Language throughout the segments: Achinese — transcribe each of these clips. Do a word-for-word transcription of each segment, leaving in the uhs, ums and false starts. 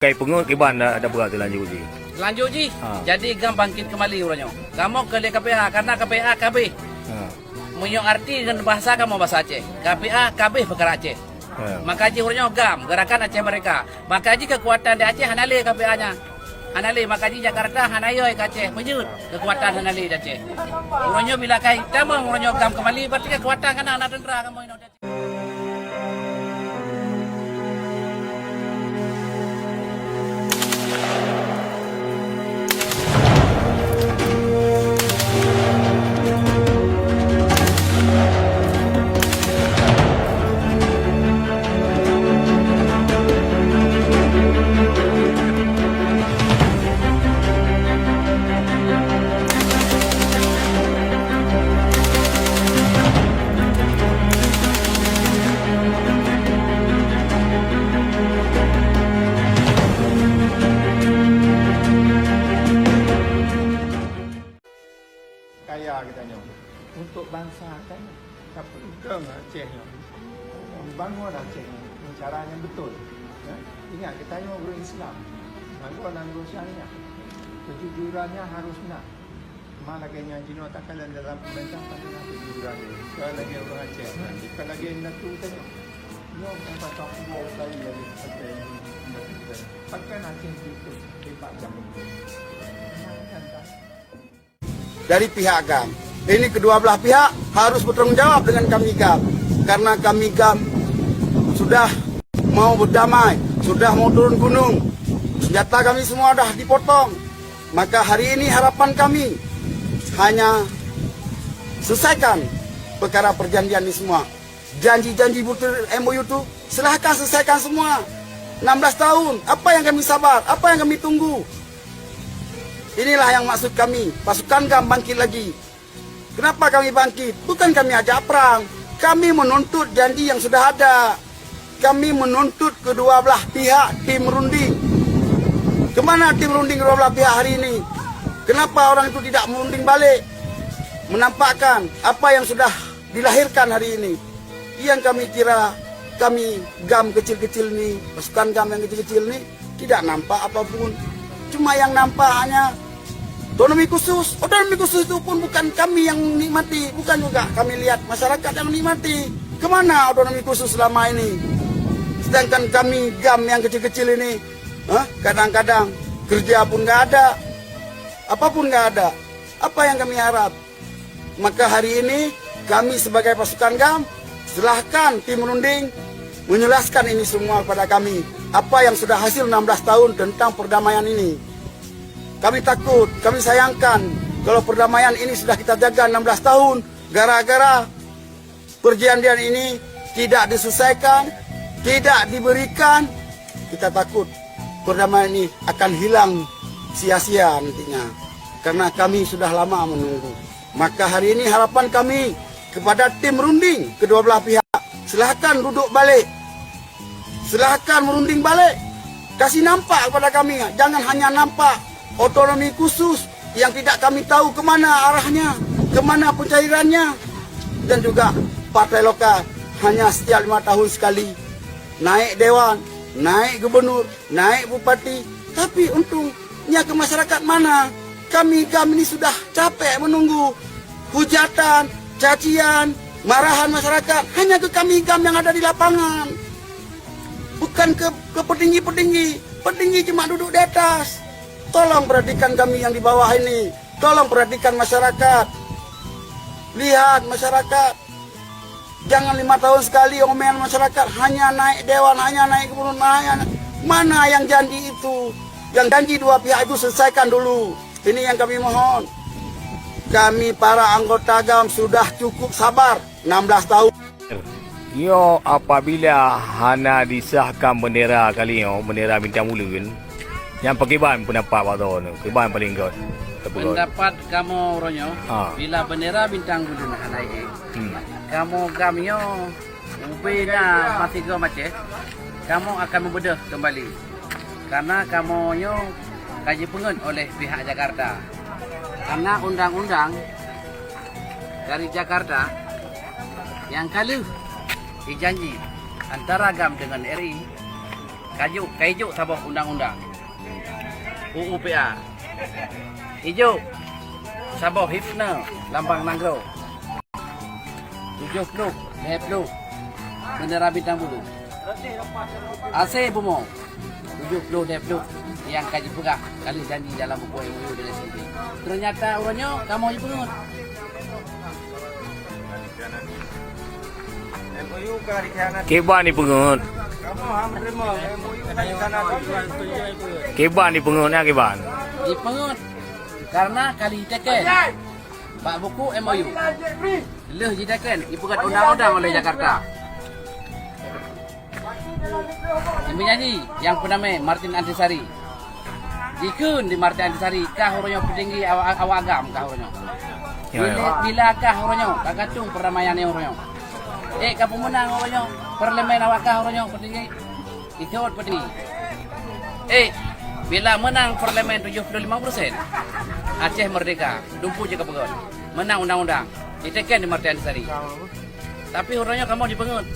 Kai peungeut kiban da, da beurati lanjut jih. Lanjut jih. Ha. Jadi GAM bangkit kembali uroe nyoe. Kamoe keu lé K P A, karena K P A ka abéh. Ha. Meunyoe arti ngon bahasa kamoe bahasa Aceh. K P A ka abéh peukara Aceh. Ha. Maka jih uroe nyoe GAM, Gerakan Aceh Merdeka. Maka jih keukuatan di Aceh hana lé K P A nyan. Hana lé, maka jih Jakarta hana yoi keu Aceh. Peujeuet keukuatan hana lé di Aceh. Uroe nyoe bila kai tamong uroe nyoe GAM kembali, berarti keukuatan kana na tentara kamoe inoe. Kaya geutanyoe untuk bansa geutanyoe. Tapeugöt Aceh nyoe, membangun Aceh nyoe dengan cara yang betul. Ya? Ingat, geutanyoe ureuëng Islam, nanggroe-nanggroe syariah, kejujurannya harus na. Ma lagée nyan jinoe takalon dalam pemerintah, tapi na kejujuran. Bukan lagée ureuëng Aceh, bukan lagée indatu geutanyoe. Nyoe bukan pasal kubur sekali lagi, pakai Aceh itu, hebat. Dari pihak GAM. Ini kedua belah pihak harus bertanggung jawab dengan kami GAM. Karena kami GAM sudah mau berdamai, sudah mau turun gunung. Senjata kami semua dah dipotong. Maka hari ini harapan kami hanya selesaikan perkara perjanjian ini semua. Janji-janji butir M O U tu, silahkan selesaikan semua. Enam belas tahun, apa yang kami sabar, apa yang kami tunggu? Inilah yang maksud kami, pasukan GAM bangkit lagi. Kenapa kami bangkit? Bukan kami ajak perang. Kami menuntut janji yang sudah ada. Kami menuntut kedua belah pihak tim runding. Kemana tim runding kedua belah pihak hari ini? Kenapa orang itu tidak merunding balik? Menampakkan apa yang sudah dilahirkan hari ini. Yang kami kira, kami GAM kecil-kecil ni, pasukan GAM yang kecil-kecil ni, tidak nampak apapun. Cuma yang nampak hanya otonomi khusus. Otonomi khusus itu pun bukan kami yang nikmati, bukan juga kami lihat masyarakat yang nikmati. Kemana otonomi khusus selama ini? Sedangkan kami GAM yang kecil-kecil ini, hah, kadang-kadang kerja pun nggak ada, apapun nggak ada. Apa yang kami harap? Maka hari ini kami sebagai pasukan GAM, silahkan tim runding menjelaskan ini semua kepada kami. Apa yang sudah hasil enam belas tahun tentang perdamaian ini. Kami takut, kami sayangkan kalau perdamaian ini sudah kita jaga enam belas tahun, gara-gara perjanjian ini tidak diselesaikan, tidak diberikan, kita takut perdamaian ini akan hilang sia-sia nantinya. Karena kami sudah lama menunggu. Maka hari ini harapan kami kepada tim runding kedua belah pihak, silahkan duduk balik. Silahkan merunding balik. Kasih nampak kepada kami. Jangan hanya nampak otonomi khusus yang tidak kami tahu ke mana arahnya, ke mana pencairannya. Dan juga partai lokal hanya setiap lima tahun sekali naik dewan, naik gubernur, naik bupati. Tapi untungnya ke masyarakat mana? Kami GAM ini sudah capek menunggu hujatan, cacian, marahan masyarakat. Hanya ke kami GAM yang ada di lapangan. Bukan ke, ke petinggi-petinggi. Petinggi cuma duduk di atas. Tolong perhatikan kami yang di bawah ini. Tolong perhatikan masyarakat. Lihat masyarakat. Jangan lima tahun sekali omen masyarakat, hanya naik dewan, hanya naik gubernur, hanya, mana yang janji itu? Yang janji dua pihak itu selesaikan dulu. Ini yang kami mohon. Kami para anggota GAM sudah cukup sabar, enam belas tahun. Nyoe apabila hana disahkan bendera kali nyoe, bendera bintang buleuen, nyan pakriban pendapat Pak Don, kiban paling göt. Pendapat kamoe uroe nyoe, ha, bila bendera bintang buleuen hana ék, hmm, kamoe GAM nyoe ubé na meusigoe macet, kamoe akan meubeudôh keumbali. Karena kamoe nyoe ka jipeungeut oleh pihak Jakarta. Karena undang-undang dari Jakarta nyang ka lheueh jijanji antara GAM dengan R I, Kajok, kajok saboh undang-undang. U U P A. Ijok saboh himne lambang nanggroe. Tujoh ploh, lhèe ploh, bendera bintang bulu. Asèe bumoe, tujoh ploh, lhèe ploh nyang ka jipeugah ka lheueh janji dalam buku M O U dengan S N P. Ternyata uroe nyoe kamoe jipeungeut. Kiban jipeungeut. Kiban jipeungeut, na kiban. Jipeungeut karena ka lheueh jiteken bak buku M O U. Lheueh jiteken, jipeugèt undang-undang oleh Jakarta. Nyang meunyanyi nyang peunamé Martin Antisari. Jikheun di Martin Antisari, kah uroe nyoe peutinggi awak, awak agam kah uroe nyoe. Ya, ya. Bila, bila kah uroe nyoe, ka gantong perdamaian nyoe uroe nyoe. Eh, ka peumeunang uroe nyoe, parlemen awak kah uroe nyoe peutinggi. Ikot peutinggi. Eh, bila meunang parlemen tujoh ploh lima persen, Aceh merdeka, dumpeue jih ka peugöt. Meunang undang-undang, jiteken di Martin Antisari. Tapi uroe nyoe kamoe jipeungeut.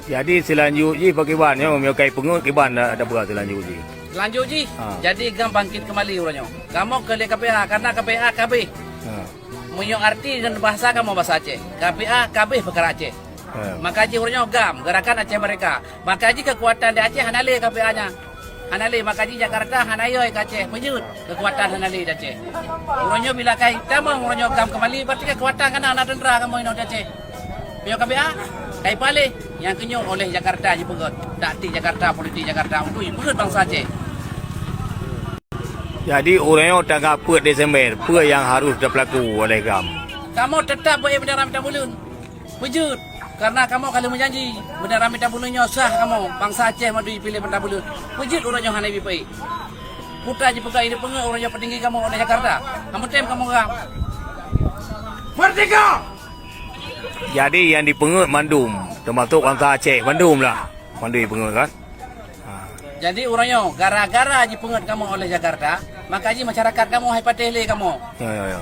Jadi, seulanjut jih pakriban nyoe, meunyoe ka jipeungeut, kiban da-, dapeue seulanjut jih? Seulanjut jih, ha, jadi GAM bangkit keumbali uroe nyoe. Kamoe keu lé K P A, karena K P A ka abéh. Ha. Meunyoe arti dan bahasa kamoe bahasa Aceh. K P A ka abéh peukara Aceh. Ha. Maka jih uroe nyoe GAM, Gerakan Aceh Merdeka. Maka jih keukuatan di Aceh hana lé K P A nyan. Hana lé, maka jih Jakarta hana yoi keu Aceh, peujeuet keukuatan hana lé di Aceh. Uroe nyoe bila ka hitam, uroe nyoe GAM keumbali, berarti keukuatan ka na, na teuntra kamoe inoe di Aceh. Meunyoe K P A, ka jipaléh, nyang keunyoe oleh Jakarta jipeugöt, taktik Jakarta, politik Jakarta untuk jipeugöt bansa Aceh. Jadi, uroe nyoe tanggai peuet Desember, peue nyang harôh teupeulaku oleh GAM? Kamoe teutap beu-ék bendera bintang buleuen. Peujeuet, karena kamoe ka lheueh meujanji, bendera bintang buleuen nyoe sah kamoe, bansa Aceh mandum jipiléh bintang buleuen. Peujeuet uroe nyoe hana jipeuék. Peue ta jipeugah, jipeungeut uroe nyoe peutinggi kamoe oleh Jakarta. Kamoe tem kamoe GAM. Merdeka! Jadi, nyang jipeungeut mandum, teumasok bansa Aceh mandum lah, mandum jipeungeut kan? Ha. Jadi, uroe nyoe, gara-gara jipeungeut kamoe oleh Jakarta, maka jih masyarakat kamoe hai patéh lé kamoe. Ya, ya, ya.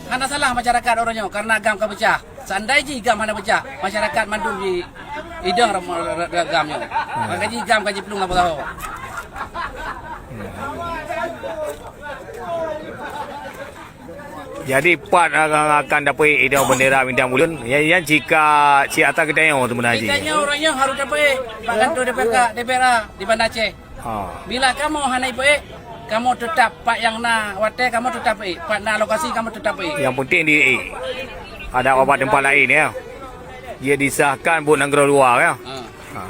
Hana salah masyarakat uroe nyoe, karena GAM ka peucah. Seandai jih GAM hana peucah, masyarakat mandum ji idong ram-, ra-, ra-, GAM nyoe. Ya. Maka jih GAM ka jiplueng saboh-saboh. Ya. Jadi, pat akan, akan dapeuék idong bendera bintang buleuen, nyan, nyan cika, cit atra geutanyoe teumeunan jih. Geutanyoe uroe nyoe harôh dapeuék bak kantô D P R, D P R A di Banda Aceh. Ha. Bila kamoe hana jipeuék, kamoe teutap pat nyang na watèe kamoe teutap ék, pat na lokasi kamoe teutap ék. Nyang penting di, eh, ada bak teumpat laén, ya. Jih disahkan buet nanggroe luwa, ya. Ha. Ha.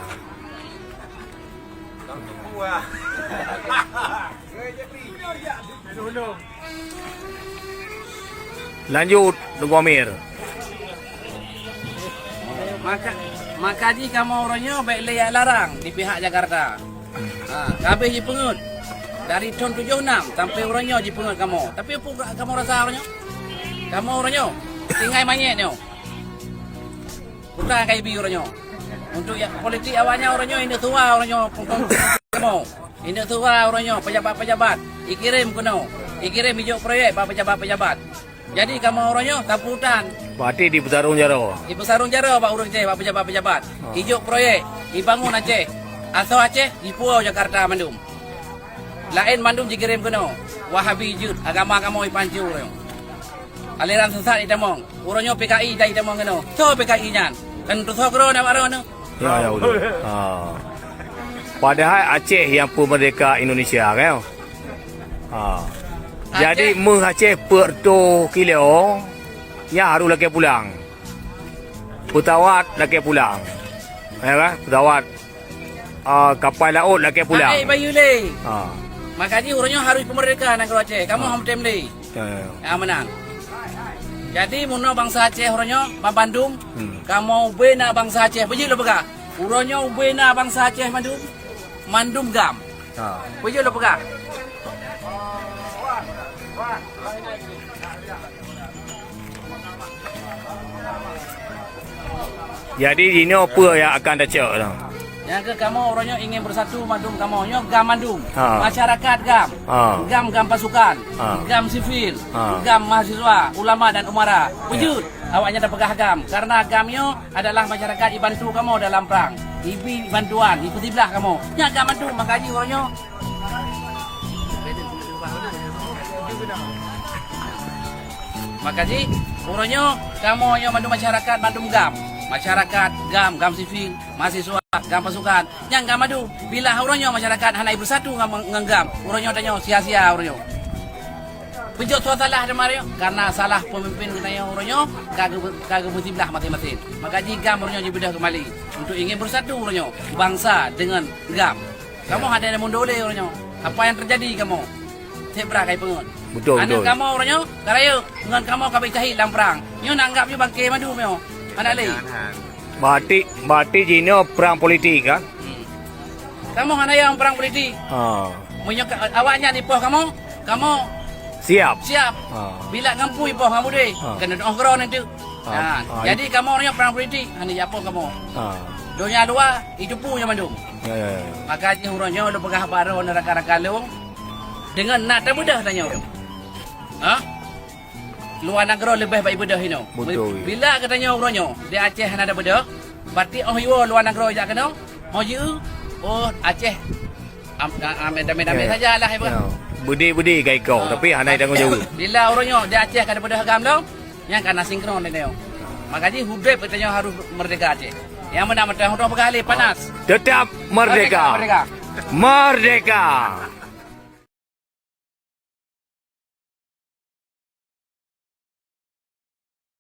Lanjut, Teungku Amir. Maka, maka jih kamoe uroe nyoe bèk lé jak larang di pihak Jakarta. Ha, ka abéh jipeungeut. Dari thôn tujoh nam sampai uroe nyoe jipeungeut kamoe. Tapi peue ka-, kamoe rasa uroe nyoe? Kamoe uroe nyoe tinggai manyét nyoe. Peue ta ka jibi uroe nyoe. Untuk ya, politik awak nyan uroe nyoe, indak tuha uroe nyoe, kamoe. Indak tuha uroe nyoe, pejabat-pejabat. Ikirém keunoe. Ikirém ijok proyek bak pejabat-pejabat. Jadi, kamoe uroe nyoe, tapeutan. Berarti dipeusarông jaroe. Dipeusarông jaroe bak ureueng Aceh, bak pejabat-pejabat. Oh. Ijok proyek, ibangun Aceh. Asoe Aceh, jipuwoe Jakarta mandum. Laén mandum jikirém keunoe. Wahabi jeuet, agama kamoe ipancô uroe nyoe. Aliran sesat itamong. Uroe nyoe P K I jai itamong keunoe. Soe P K I nyan? Kan tusoe keudroe na bak droeneuh. Ya, ya, betul. Ha. Padahai Aceh nyang peumeurdeka Indonesia, kan? Ha. Jadi, Aceh. Meuh Aceh peuet reutôh kilo, nyan harôh lakèe pulang. Peusawat lakèe pulang. Ya, kan? Peusawat, ah, kapai laôt lakèe pulang. Naik bayeue lé. Ha. Maka jih uroe nyoe harôh peumeurdeka nanggroe Aceh. Kamoe, ha, han tem lé. Ya, ya, ya. Ya, meunan. Jadi, meunoe bansa Aceh uroe nyoe, banmandum, hmm, kamoe ubé na bansa Aceh. Peujeuet lôn peugah. Uroe nyoe ubé na bansa Aceh mandum, mandum GAM. Ha. Peujeuet lôn peugah. Jadi, jinoe peue nyang akan tacok tu? Nyang keu kamoe uroe nyoe ingin bersatu mandum kamoe. Nyoe GAM mandum. Ha. Masyarakat GAM. Ha. GAM, GAM pasukan. Ha. GAM sivil. Ha. GAM mahasiswa, ulama dan umara. Ya. Peujeuet. Awaknyan tapeugah GAM, karena GAM nyoe adalah masyarakat ibantu kamoe dalam prang, ibi bantuan, ipeusiblah kamoe. Nyan GAM bantu, maka jih uroe nyoe. Maka jih uroe nyoe kamoe nyoe mandum masyarakat mandum GAM, masyarakat GAM, GAM sivil, mahasiswa, GAM pasukan, nyan GAM bantu. Bila uroe nyoe masyarakat hana bersatu ngon, ngon GAM, uroe nyoe tanyoe sia-sia uroe nyoe. Peujeuet soe salah teuma nyoe, karena salah pemimpin geutanyoe uroe nyoe ka geu-, ka geupeusiblah maséng-maséng. Maka jih GAM uroe nyoe jibeudôh keumbali untuk ingin bersatu uroe nyoe bansa deungon GAM. Kamoe hana mundur lé uroe nyoe. Apa nyang teujadi kamoe seb brat ka jipeungeut. Betul, aneuk betul. Kamoe uroe nyoe ka rayeuk ngon kamoe ka beucahit lam prang. Nyoe na anggap nyoe bangke mandum nyoe. Hana lé. Berarti, berarti jinoe perang politik kan? Hmm. Kamoe hana yang perang politik. Ha. Meunyoe ka, awaknyan ipoh kamoe, kamoe siap. Siap. Ha. Bila ngon peue ipoh ngon udeh, ha, keuneuk tu'oh keudroe nanti. Ha. Ha. Ha. Jadi kamoe nyoe perang politik, hana jiapoh kamoe. Ha. Donya luwa, itu peue nyoe mandum. Ya, ya, ya. Maka jih uroe nyoe lôn peugah baroe ngon rakan-rakan lôn, deungon na teubeudôh tanyoe. Ha? Luwa nanggroe leubeh baik beudôh inoe. Betul. Bila geutanyoe uroe nyoe di Aceh hana ada beudôh, berarti 'oh iwoe luwa nanggroe jak keunoe, 'oh jieu, oh, Aceh am-, am-, damé-damé sajalah, ibu. Ya. Beudé-beudé ka ikoh, tapi hana tanggung jaweueb. Bila uroe nyoe di Aceh ka ada beudôh GAM lom, nyan ka na sinkron tanyoe. Maka jih udeb geutanyoe harus merdeka Aceh. Nyang meunan mantong, hana peugah lé panas. Tetap merdeka. Merdeka, merdeka. Merdeka.